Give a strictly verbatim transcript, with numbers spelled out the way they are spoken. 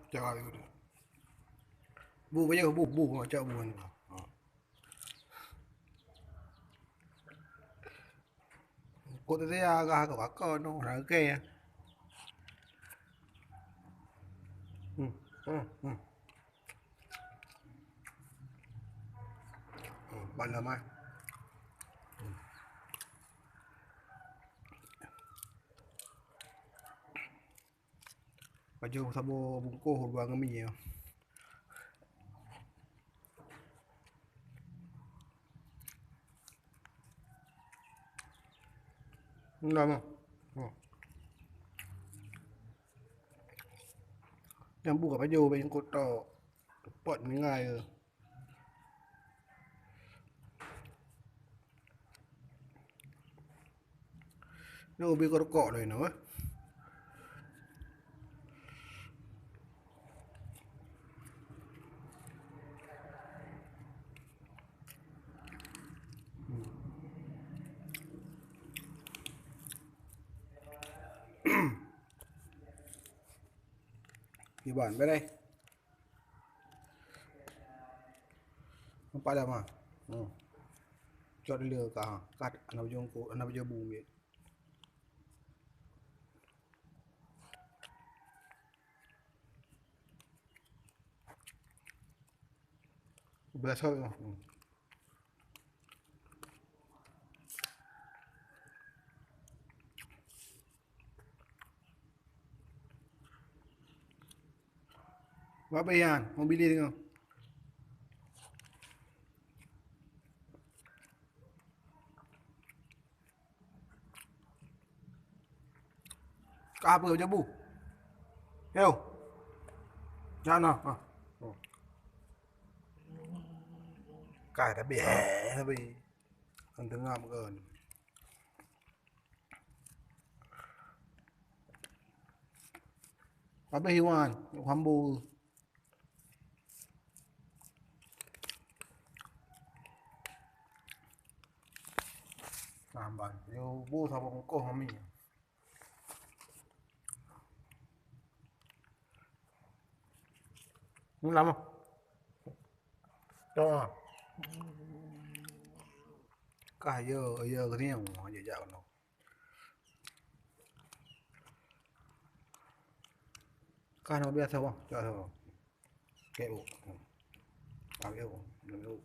Cok abi udah. Bu, bu, bu, bu, cok bu ni. Ha. Kok tu saya agak agak bakar tu, ragai ya. Hmm, hmm, hmm. Hmm, malam ah. Hmm. Pajoh saboh bungkôh dua ngon mi ya. Enggak mah. Hmm. Nyang buka pajoh bak nyang kotak. Tepat mengai ke. Nyoe ubé keurukok lagèe nyoe, eh. Kiban, beres. Nampak dah, ma? Hmm. Cok dulu ka, ha. Kat anak bujung ku, anak bujung bu ambil. Biasa, ha. Hmm. Wak Bayan, mau beli tengok. Ka apa jabu? Yo. Jana, ha. Oh. Ka tapi, eh, tapi. Kan tengah bukan. Habéh iwan, hambo. Nah, ban. Yo, bu saboh bungkôh kami. Ni lama. Tengok. Kah ya, ya, kering. Jejak kena. Kan biasa bang, biasa bang. Kek bu. Kek bu.